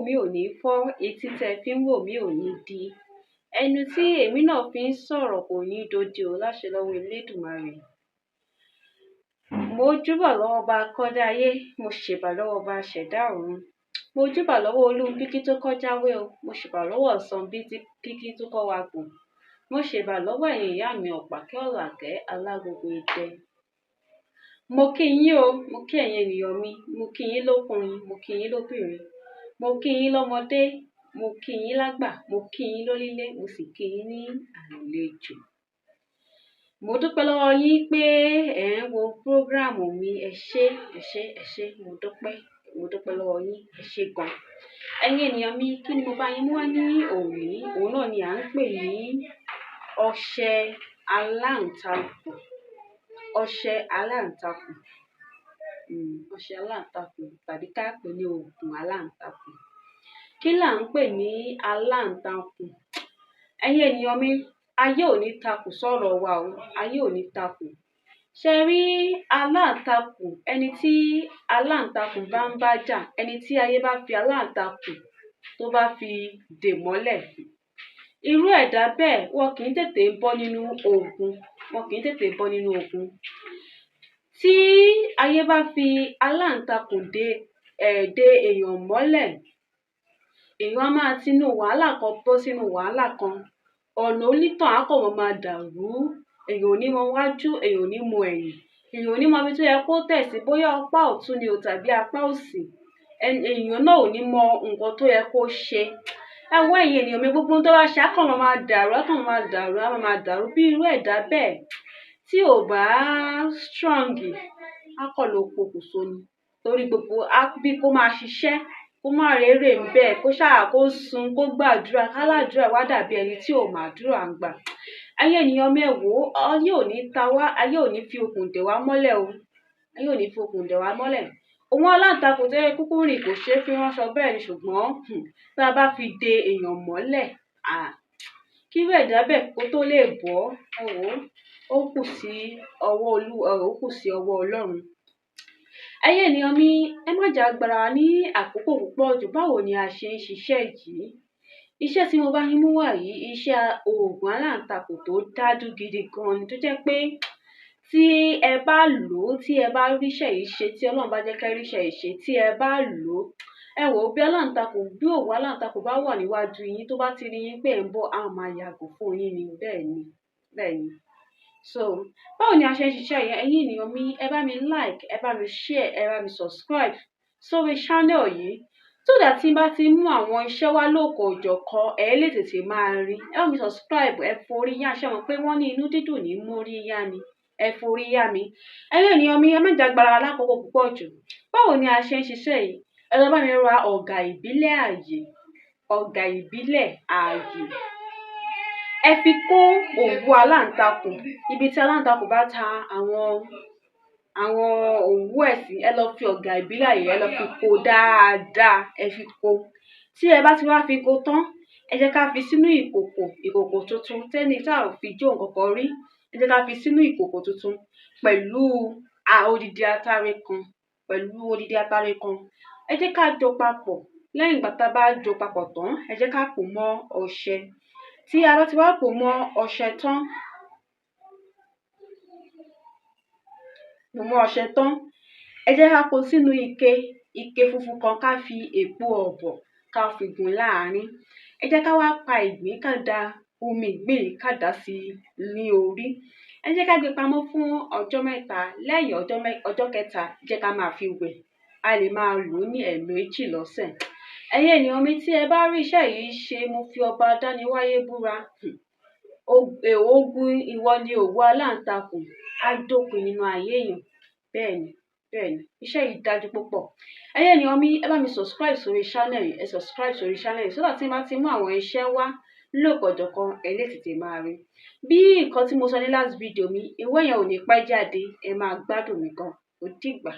mí ò ní fọ́, etí tẹ fi ń wò mí ò ní di. Ẹnu tí èmi náà fi ń sọ̀rọ̀ kò ní dodi o láṣẹ lọ́wọ́ Elédùmarè. Mo júbà lọ́wọ́ ọba akọ́dá ayé, mo ṣèbà lọ́wọ́ ọba aṣẹ̀dá ọ̀run. Mo júbà lọ́wọ́ Olúnbíkí tó kọ́ jáwé o, mo ṣèbà lọ́wọ́ Ọ̀sánbíkí tó kọ́ wa gbò. Mo ṣèbà lọ́wọ́ ẹ̀yin ìyá mi Ọ̀pàkẹ́ Ọ̀làkẹ́ Alágogo idẹ. Mo kí yín o, mo kí ẹ̀yin ènìyàn mi, mo kí yín lọ́kùnrin, mo kí yín lóbìnrin, mo kí yín lọ́mọdé, mo kí yín lágbà, mo kí yín lónílé, mo sì kí yín ní àlejò. Mo dúpẹ́ lọ́wọ́ yín pé ẹ̀ ń wo program mi. Ẹ ṣé, ẹ ṣé, ẹ ṣé, mo dúpẹ́ lọ́wọ́ yín, ẹ ṣé gan. Ẹ̀yin ènìyàn mi, kí ni mo bá yín mú wá ní òní? Òun náà ni à ń pè ní ọṣẹ aláǹtakùn. Ọṣẹ aláǹtakùn. Ọṣẹ aláǹtakùn tàbí ká pè ní òògùn aláǹtakùn. Kí là ń pè ní aláǹtakùn? Ẹ̀yin ènìyàn mi, ayé ò ní takùn sọ̀rọ̀ wa o, ayé ò ní takùn. Ṣé rí aláǹtakùn, ẹni tí aláǹtakùn bá ń bá jà, ẹni tí ayé bá fi aláǹtakùn tó bá fi dè mọ́lẹ̀, irú ẹ̀dá bẹ́ẹ̀ wọn kì í tètè bọ́ nínú ogun, wọn kì í tètè bọ́ nínú ogun. Tí ayé bá fi aláǹtakùn dè èèyàn mọ́lẹ̀, èèyàn á máa tinú wàhálà kan bọ́ sínú wàhálà kan. Ọ̀nà onítàn á kàn máa dàrú, èèyàn ò ní mọ wájú, èèyàn ò ní mọ ẹ̀yìn, èèyàn ò ní mọ ibi tó yẹ kó tẹ̀ sí, bóyá apá ọ̀tún ni o tàbí apá òsì. Èèyàn náà ò ní mọ nǹkan tó yẹ kó ṣe. Ẹ wo ẹ̀yin ènìyàn mi, gbogbo ohun tó bá ṣe á kàn máa dàrú, á kàn máa dàrú, á máa dàrú bí irú ẹ̀dá bẹ́ẹ̀ tí ò bá strong, á kàn lọ pokùnso ni. Torí gbogbo á bí kó máa ṣiṣẹ́, kó má rérè ń bẹ́ẹ̀, kó ṣáà kó sun, kó gbàdúrà, kálàdúrà wá dàbí ẹni tí ò mà àdúrà ń gbà. Ẹ̀yin ènìyàn mi, ẹ wò ó, ayé ò ní ta wá, ayé ò ní fi okùn dè wá mọ́lẹ̀ o. Ayé ò ní fi okùn dè wá mọ́lẹ̀. Òun aláǹtakùn tó yẹ kúkú rìn kò ṣeé fi ránṣọ bẹ́ẹ̀ ni, ṣùgbọ́n tá a bá fi de èèyàn mọ́lẹ̀, kí irú ẹ̀dá bẹ́ẹ̀ kó tó lè bọ́, ẹ wò ó, ó kù sí ọwọ́ ó kù sí ọwọ́ Ọlọ́run. Ẹ̀yin ènìyàn mi, ẹ má jà gbára ní àkókò púpọ̀ jù. Báwo ni a ṣe ń ṣiṣẹ́ yìí? Iṣẹ́ tí mo bá yín mú wá yìí, iṣẹ́ oògùn aláǹtakùn tó dájú gidi gan ni, tó jẹ́ pé tí ẹ bá lò ó, tí ẹ bá ríṣẹ́ yìí ṣe, tí Ọlọ́run bá jẹ́ kí ẹ ríṣẹ́ yìí ṣe, tí ẹ bá lò ó, ẹ wò ó, bí aláǹtakùn, bí òwú aláǹtakùn bá wà níwájú yín, tó bá ti rí yín pé ẹ̀ ń bọ̀, á máa yàgò fún yín ni. Bẹ́ẹ̀ ni, bẹ́ẹ̀ ni. So, báwo ni a ṣe ń ṣiṣẹ́ yẹn? Ẹ̀yin ènìyàn mi, ẹ bá mi like, ẹ bá mi share, ẹ bá mi subscribe sórí channel yìí, so that tí n bá ti mú àwọn iṣẹ́ wá lóko-òjọ̀kan, ẹ lè tètè máa rí. Ẹ bá mi subscribe, ẹ forí yá, ṣé mọ̀ pé wọ́n ní inú dídùn ní mórí yá ni. Ẹ forí yá mi. Ẹ̀yin ènìyàn mi, ẹ má jà gbára lákòókò púpọ̀ jù. Báwo ni a ṣe ń ṣiṣẹ́ yìí? Ẹ lọ bá mi ra ọ̀gà ìbílẹ̀ ààyè, ọ̀gà ìbílẹ̀ ààyè. Ẹ fi kó òwú aláǹtakùn, ibi tí aláǹtakùn bá ta àwọn òwú ẹ̀ sí, ẹ lọ fi ọ̀gà ìbílẹ̀ ààyè, ẹ lọ fi kó dáadáa, ẹ fi kó. Tí ẹ bá ti wá fi kó tán, ẹ jẹ́ ká fi sínú ìkòkò, ìkòkò tuntun tẹ́ni tá ò fi jó nǹkan kan rí. Ẹ jẹ́ ká fi sínú ìkòkò tuntun pẹ̀lú odidi atare kan, pẹ̀lú odidi atare kan. Ẹ jẹ́ ká jó papọ̀. Lẹ́yìn ìgbà tá a bá jó papọ̀ tán, ẹ jẹ́ ká pò mọ́ ọṣẹ. Tí a bá ti wá pò mọ́ ọṣẹ tán, ẹ jẹ́ ká kó sínú ike, ike funfun kan, ká fi èpo ọ̀bọ̀ ká fi gún láàrín. Ẹ jẹ́ ká wá pa ìgbín, ká da omi ìgbín yìí, ká dà sí ní orí. Ẹ jẹ́ ká gbé pamọ́ fún ọjọ́ mẹ́ta. Lẹ́yìn ọjọ́ kẹta, ẹ jẹ́ ká máa fi wẹ̀. A lè máa lò ó ní ẹ̀ẹ̀mejì lọ́sẹ̀. Ẹ̀yin ènìyàn mi, tí ẹ bá rí iṣẹ́ yìí ṣe, mo fi ọba Adániwáyé búra. Ogun ìwọ ni òwú aláǹtakùn á dópin nínú ayé èèyàn. Bẹ́ẹ̀ ni, bẹ́ẹ̀ ni. Iṣẹ́ yìí dájú púpọ̀. Ẹ̀yin ènìyàn mi, ẹ bá mi subscribe sórí channel yìí, ẹ subscribe sórí channel yìí, so that tí n bá ti mú àwọn iṣẹ́ wá lóòkọ̀jọ̀kan, ẹ lè tètè máa rí. Bí nǹkan tí mo sọ ní last video mi, ìwé yẹn ò ní pẹ́ jáde, ẹ máa gbádùn mi gan. Ó dìgbà.